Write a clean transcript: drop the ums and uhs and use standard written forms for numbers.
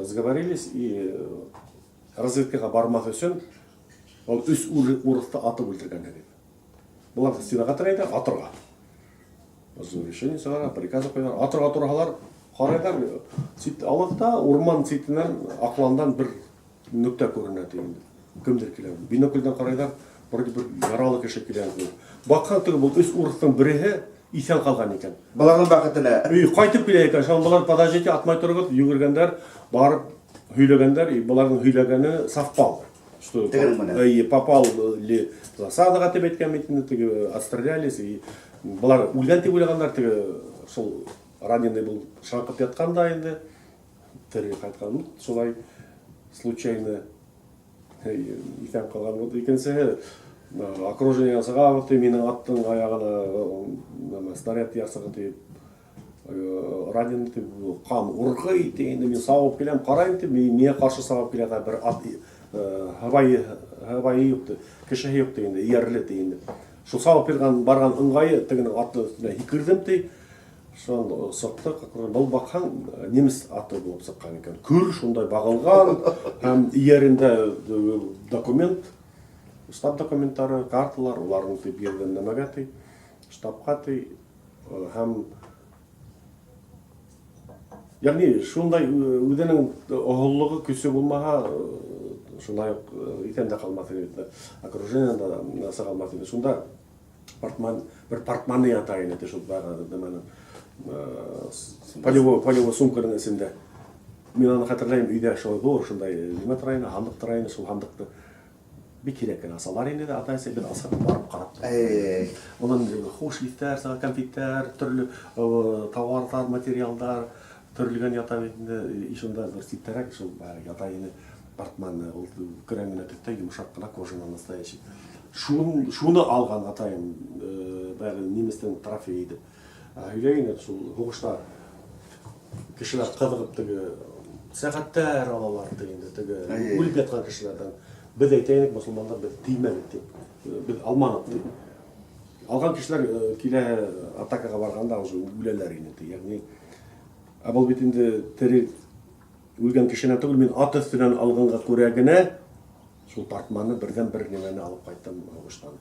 Сговорились и разведкаға бармаҫ өсөн ул өс урыҫты атып үлтергән егет. Былар стенаға терәйҙәр, атырға. Решение сығара, приказ ҡуялар. Атырға торһалар, ҡарайҙар, сит алыҫта урман ситенән аҡландан бер нөктә күренә ти инде. Кемдер килә. Бинокльдән ҡарайҙар, вроде бер яралы кеше килә. Баҡһаң, теге был өс урыҫтың береһе иҫән ҡалған икән. Быларҙың бәхетенә. И ҡайтып килә икән. Шунан былар: «Подождите, атмай тороғоҙ», йүгергәндәр, барып һөйләгәндәр, и быларҙың һөйләгәне совпал. Что Тегенең менән. И попал ли засадаға тип әйткән бит инде, теге отстрелялись, и былар үлгән тип уйлағандар, теге шул раненый булып шаңҡып ятҡан да инде тере ҡайтҡан. Ну, шулай случайно иҫән ҡалған. Вот икенсеһе окружение сығабыҙ ти, минең аттың аяғына нәмә снаряд ярсығы тиеп ранен тип, ҡан урғый ти инде, мин сабып киләм, ҡарайым тип, миңә ҡаршы сабып килә бер ат, һыбайы юҡ ти, кешеһе юҡ ти инде, эйәрле ти инде. Шул сабып килгән барған ыңғайы тегенең аты өҫтөнә һикерҙем ти. Шунан сыҡтыҡ, был баҡһаң, немец аты булып сыҡҡан икән. Көр шундай бағылған һәм эйәрендә документ, штаб документтары, карталар, уларҙың тип биргән нәмәгә ти, штабҡа ти, һәм йәғни шундай үҙенең оһоллоғо, көсө булмаһа, шулай уҡ иҫән дә ҡалмаҫ ине, окружениедан сыға алмаҫ ине. Шунда портман, бер портманы ята ине шул баяғы нәмәнең полевой сумканың эсендә. Мин аны хәтерләйем, өйҙә шулай ҙур шундай нимә тора ине, һандыҡ тора ине, шул һандыҡты бик һирәк кенә асалар ине дә, атай әсәй, беҙ асып барып ҡарап торабыҙ. Унан хуш еҫтәр сыға, конфеттар, төрлө тауарҙар, материалдар төрөлгән ята бит инде. И шунда бер ситтәрәк шул баяғы ята ине портманы, ул көрән генә төҫтә, йомшаҡ ҡына кожаный настоящий. Шуны алған атайым, баяғы немецтең трофейы итеп. Һөйләй шул һуғышта кешеләр ҡыҙығып теге сәғәттәр алалар инде теге үлеп ятҡан кешеләрҙән. Беҙ әйтәйек, мосолмандар, беҙ теймәнек тип, беҙ алманыҡ тип. Алған кешеләр килә атакаға барғанда уже үләләр инде ти. Йәғни, ә был бит инде тере үлгән кешенән түгел, мин ат өҫтөнән алғанға күрә генә шул портманы, берҙән бер нәмәне алып ҡайттым һуғыштан.